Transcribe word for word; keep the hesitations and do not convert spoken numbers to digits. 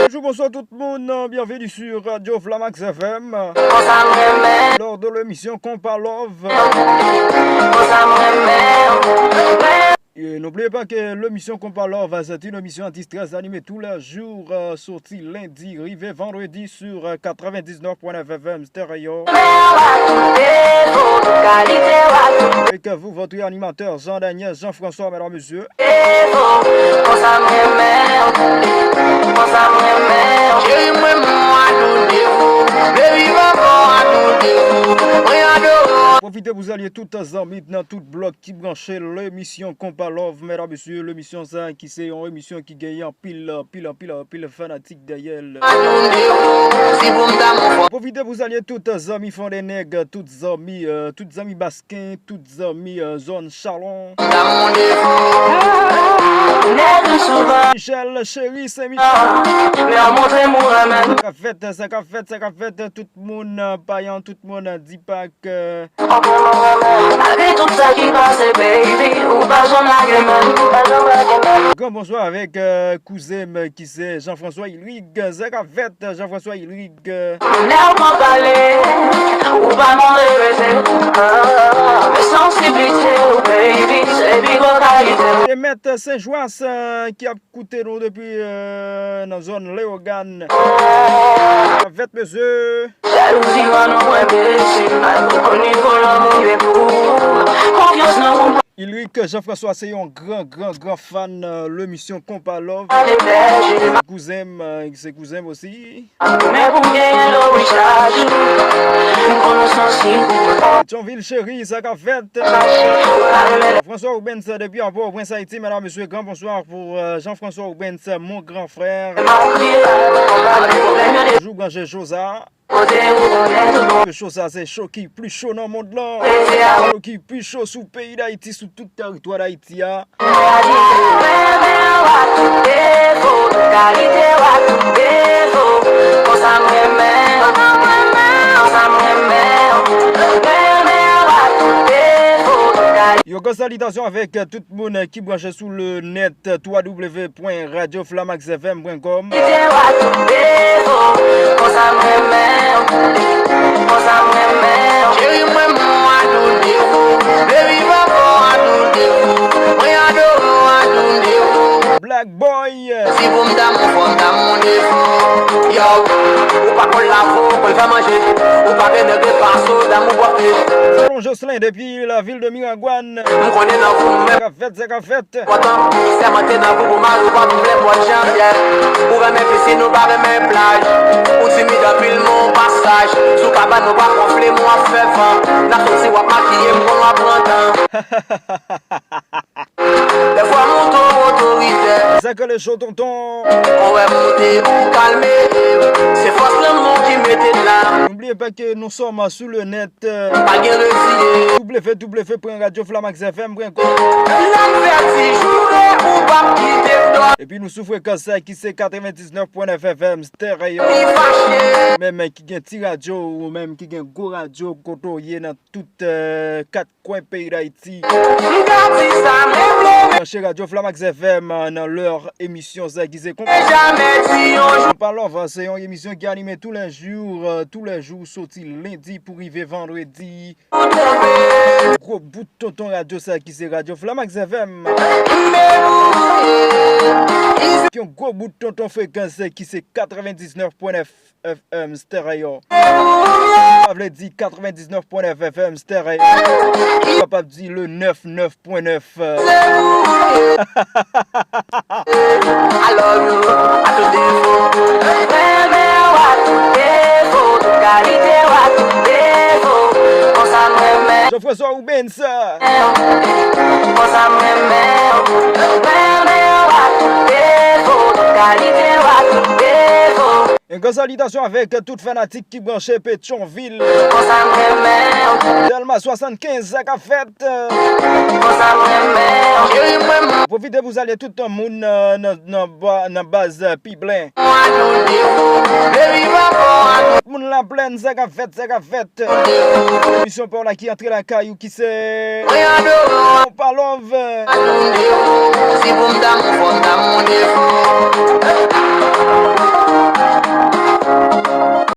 Bonjou, bonswa tout moun, byenveni sou Radio Flamax F M. Lors de l'émission Konpa Love. Et n'oubliez pas que l'émission Konpa Love, c'est une émission à dix treize animée tous les jours, euh, sorti lundi, rivé vendredi sur, euh, quatre-vingt-dix-neuf point neuf F M Stereo. Avec vous, votre animateur Jean-Daniel Jean-François, mesdames, messieurs. Pwofite pou salye tout zanmi nan tout blòk ki branche lemisyon Konpa Love, medam, mesye, lemisyon sa ki se yon emisyon ki genyen anpil, anpil, anpil, anpil fanatik dèyè l. Pwofite pou salye tout zanmi Fondènèg, tout zanmi, euh, tout zanmi Basken, tout zanmi, euh, zòn Chalon. Michel Chéri Sen Michel. Sa k ap fèt, sa k ap fèt, sa k ap fèt, tout moun, euh, Payan, tout moun, euh, Dipak, euh, Malgre tout sa ki pase, baby, ou pa janm lage men m, ou pa janm lage men m. Gran bonswa avèk, euh, kouzen m ki se Jean-François Ilrig. Sa k ap fèt, Jean-François Ilrig? Lè w pa pale, ou pa mande rete. Men sansiblite w, baby, se pi gwo kalite w. Se Mèt Sen Jwas, euh, ki ap koute nou depi, euh, nan zòn Leyogàn. Avèk mesye. Jalouzi rann ou enbesil, malgre w konn nivo lanmou gen pou ou. Konfyans nan moun. Ilrik Jean-François se yon gran, gran, gran fan, euh, lemisyon Konpa Love. Kouzen m, euh, se kouzen m osi. Men pou m genyen lowi chak jou, m konn ou sansib pou mwen. Petyonvil cheri, sa k ap fèt? Mache, ou pa renmen. François Rubens depi an Pòtoprens, Ayiti, medam, mesye, gran bonswa pou, euh, Jean-François Rubens, mon grand frère. Toujou branche cho sa. Ke cho sa se cho ki pli cho nan mond lan. Cho ki pi cho sou peyi Dayiti, sou tout tèritwa Dayiti a. Yon gran salitasyon avèk tout moun ki branche sou le nèt, w w w pwen radyo flamax f m pwen kòm. Cheri mwen, mwen adore w. Baby, mwen adore w. Mwen adore w, adore w. Black Boy. Si pou m damou, fò m damou de fou. Yo, ou pa konn lave w, konn fè manje. Ou pa gen nèg de paso, damou bòfe. Selon Jocelyn depi la ville de Miragwàn. M konnen nan vou m menm. Sa k ap fèt, sa k ap fèt. Kontan, sèmante nan vou pou mari w pa vin plen pòt Janvyè. Ou renmen pisin, ou pa renmen plaj. Ou timid anpil, men w pa saj. Sou kabann, ou pa konfle, men w ap fè van. N ap soti, w ap makiye m, konn w ap pran tan. Dèfwa m tonton otoritè. Zèk le cho tonton. Ou wè m moute pou kalme. Se fòs lanmou ki mete n la. N'oubliez pas que nous sommes sur le net. Pa gen reziye. W w w pwen radyo flamax f m pwen kòm. N ap fè ti joure, ou p ap kite m dòmi. Epi nou sou frekans sa ki se katrevendiznèf pwen nèf F M Stereo. Li fache. Menm ki gen ti radyo ou menm ki gen gwo radyo kote w ye nan tout, euh, kat kwen peyi Dayiti. M ka di sa, men vle. Branche radyo Flamax F M, euh, nan lè emisyon sa ki se Konpa Love, se yon emisyon ki anime tou lè jou, euh, tou lè jou, soti lendi pou rive vandredi. Gwo bout tonton radyo sa ki se radyo Flamax F M. Yon gwo bout tonton frekans ki se katrevendiznèf pwen nèf F M Stereo. Sa vle di katrevendiznèf pwen nèf F M Stereo. Ou kapab di le nèf nèf pwen nèf. I love you, a tout defo. Renmen w a tout defo, tout kalite w a tout defo. Konsa m renmen. Jean-François Rubens. Konsa m renmen w. Renmen w a tout defo, tout kalite w a tout defo. Yon gran salitasyon avèk tout fanatik ki branche Petyonvil. Konsa m renmen w. Dèlma swasannkenz, sa k ap fèt. Pwofite pou salye tout moun nan, nan, nan, ba- nan baz, euh, Piblen. Tout moun Laplèn, sa k ap fèt, sa k ap fèt. Emisyon pa w la ki antre lakay ou ki se Konpa Love.